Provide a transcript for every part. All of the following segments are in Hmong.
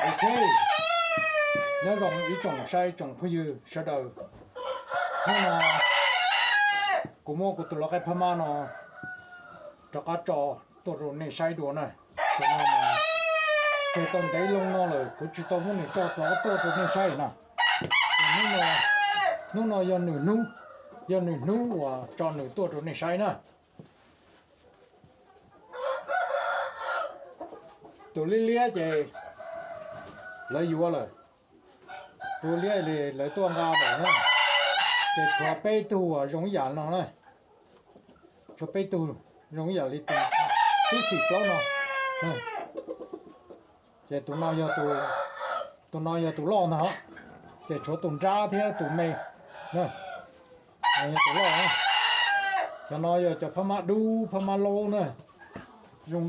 Ok, nyob zoo ib tsoom saib tsoom phooj ywg sawv daws. Hnub no kuv muab kuv tus lau qaib phab mab no rov qab tso tuaj rau nej saib dua na. Tus no mas tseg tau ntev loo no lawm kuv tsis tau muab nws tso rov tuaj rau nej saib na. Hnub no, hnub no yog nws hnub, yog nws hnub uas tso nws tuaj rau nej saib na. Tus liab liab ces lawv yuav lawm, tus liab li lawv tuaj nqa lawm na. Ces tshuav peb tug uas zoo ib yam no na, tshuav peb tug zoo ib yam li tus tib xim plaub no. Ces tus no yog tus, tus no yog tus loj ntag, ces tshuav tus nrab thiab tus me. Tus loj, cov no yog cov phab mab dub phab mab laub na, zoo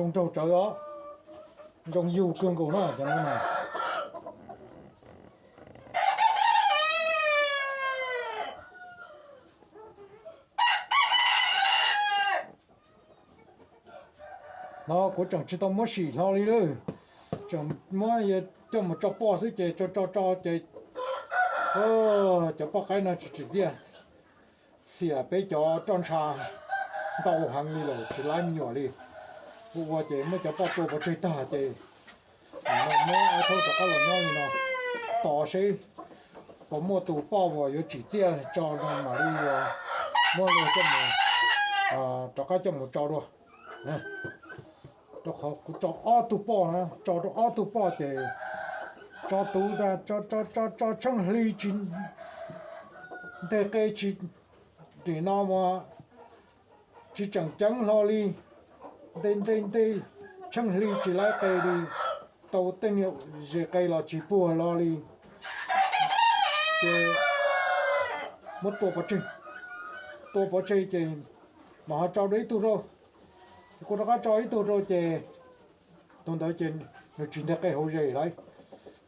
nraug tsawv os, zoo yug kawg nkaus na cov no na. No kuv tseem tsis tau muab sim hlo li lawm, tseem muab coj mus tso poj xwb ces tso tso tso ces cov poj qaib no tsis tsim txiaj, xiam peb cov roj ntsha ntau heev li lawm tsis laib me nyuam li. Ua ua ces muab cov poj tua pov tseg tag ces muab Ab Thaub rov qab los nyob li no tos seb puas muaj tus poj uas yuav tsim txiaj tso no mam li muab luag coj mus, rov qab coj mus tso dua. Rau qhov kuv tso ob tug poj na, tso rau ob tug poj ces tso tus, tso tso tso tsheej hli tsis, nteg qe tsis, nim no mas tsis tseem ceeb hlo li, nteg nteg nteg tsheej hli tsis laib qe li, tau tej niag zes qe los tsis puag hlo li. Ces muab tua pov tseg, tua pov tseg ces mam ho tso dua ib tug rau. Kuv rov qab tso ib tug rau ces tus ntawd ces nws tsis nteg qe hauv zes lawm,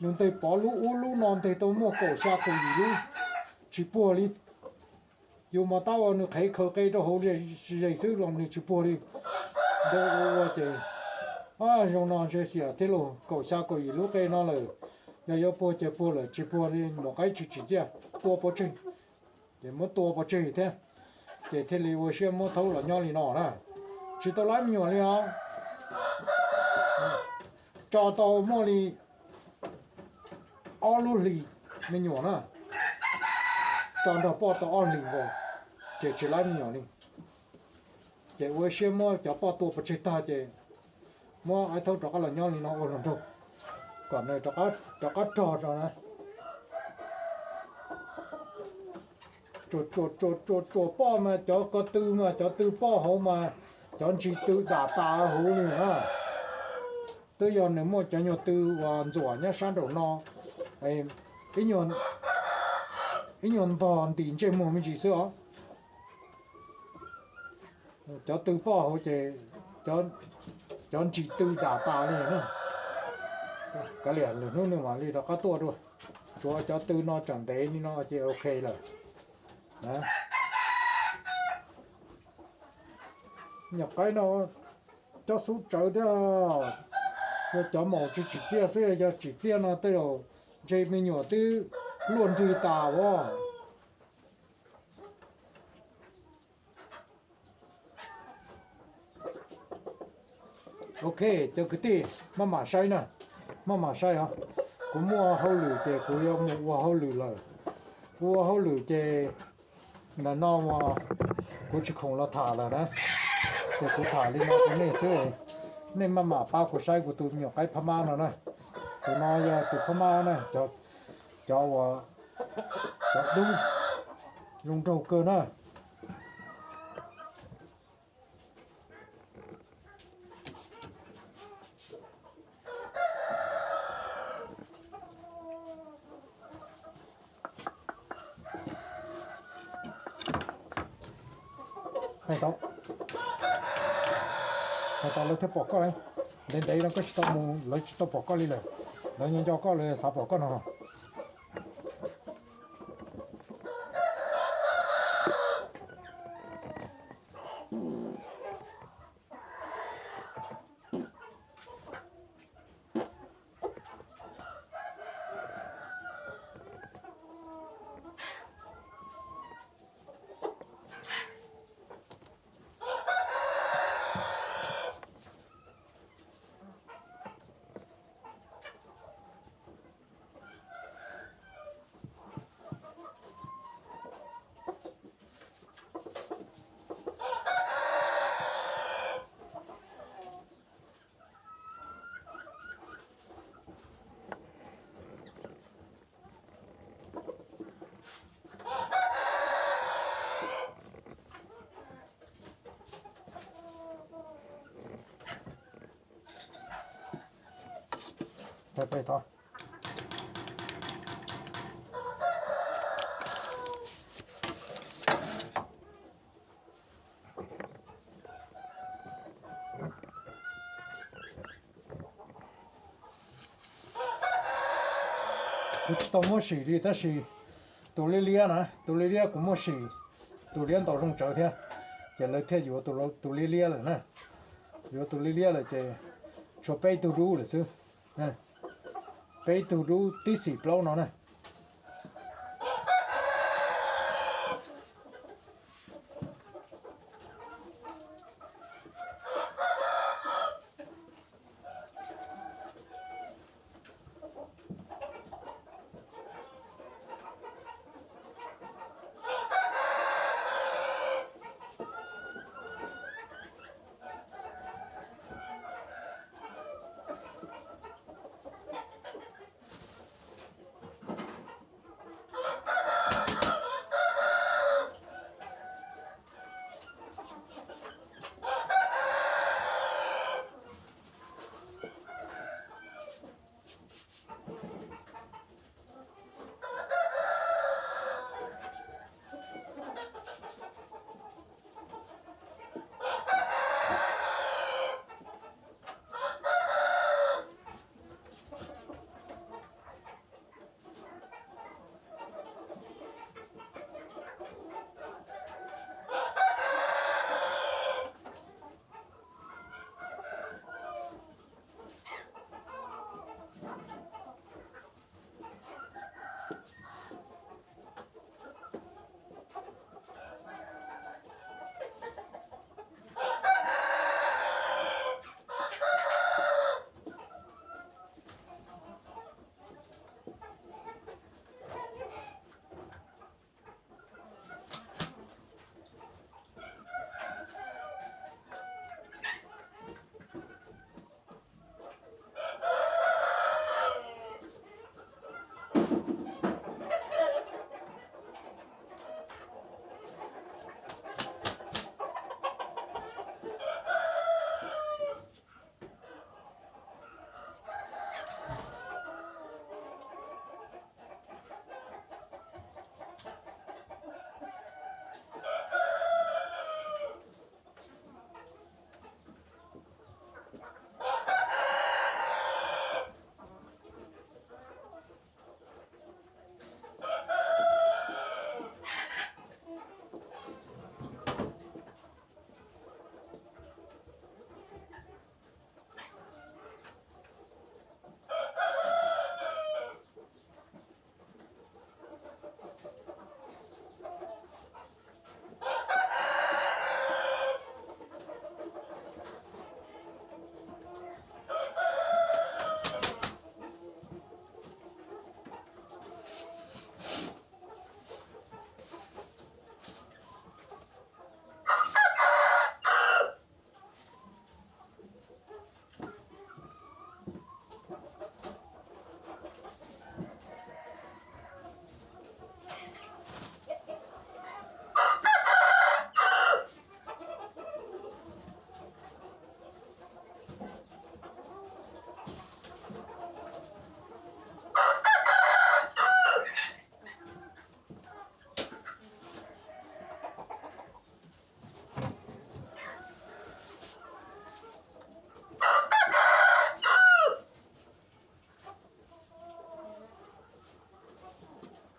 nws nteg pov lub ub lub no nteg tau muaj kaum xya kaum yim lub tsis puag li. Yus mas tab ua nws qhev khaws qe rau hauv zes xwb los nws tsis puag li. Ntawd ua ua ces zoo no ntshe xiam thiab los kaum xya kaum yim lub qe no lawm, yog yuav puag ces puag lawm tsis puag li mus qaib tsis tsim txiaj, tua pov tseg. Ces muab tua pov tseg thiab, ces thiaj li ua siab muab Thaub los nyob li no na. Tsis tau laib me nyuam li os. Tso tau muaj li ob lub hlis me nyuam na, tso nrog poj tau ob hlis nkaus, ces tsis laib me nyuam li. Ces ua siab muab cov poj tua pov tseg tag ces muab Ab Thaub rov qab los nyob li no ua hluas nraug, kom nws rov qab rog tso na. Tsuas tsuas tsuas poj mas cov ko tw mas cov tw poj hauv mas cov ntsis tw dam tas huv li na. Twb yog nws muaj cov nyuag tw uas ntxuam nyob sab nraum no, ib nyuag ntog ntim ntsej muag me ntsis xwb os. Cov tw poj hauv ces cov ntsis tw dam tas li na. Kav liam, lwm hnub nws mam li rov qab tuaj dua. Tsuav cov tw no tseem ntev li no ces ok lawm. Nyuam qaib no cob xub tsawv thiab, yog cov maum tsis tsim txiaj xwb, yog tsim txiaj no tej zaum ntshe me nyuam twb luaj nrig tas as. Ok, cov kwv tij, maj mam saib na, maj mam saib os. Kuv muaj hauj lwm ces kuv yuav mus ua hauj lwm lawm. Kuv ua hauj lwm ces ntawm no kuv tsis khoom los tham lawm na. Ces kuv tham li no rau nej xwb, nej maj mam pab kuv saib kuv tus me nyuam qaib phab mab no na. Tus no yog tus phab mab na, cov uas cov dub zoo nraug kawg na. Hais tau, hais tau lawv thiaj pom koj li. Ntev ntev no koj tsis tau mus lawv tsis tau pom koj li lawm. Lawv nyob nco koj lawv xav pom koj no. Peb thov. Kuv tsis tau muab sim li tab sis tus liab liab na, tus liab liab kuv muab sim, tus liab ntaus zoo tsawv thiab, ces lawv thiaj yuav tus liab liab lawm na. Yuav tus liab liab lawm ces tshuav peb tug dub lawm xwb. Peb tug dub tib xim plaub no na.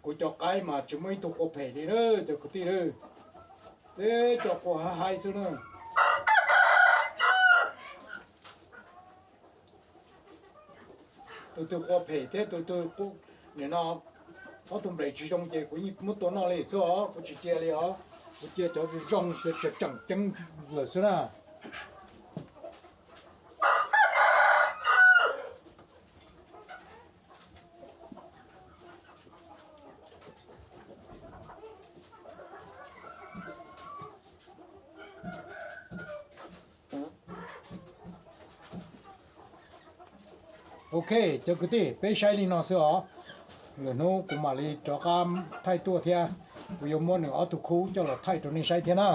Kuv cov qaib mas tsis muaj ib tug qua phem li na cov kwv tij na. Teb cov qua hais hais xwb na. Tus twg qua phem thiab tus twg nim no ob tug nplaim tsis zoo ces kuv yeej muab tua noj li xwb os, kuv tsis cia li os. Kuv cia cov zoo zoo, cov tseem ceeb lawm xwb na. Ok, cov kwv tij, peb saib li no xwb os. Lwm hnub kuv mam li rov qab thaij tuaj thiab. Kuv yuav muab nws ob tug khub coj los thaij rau nej saib thiab na.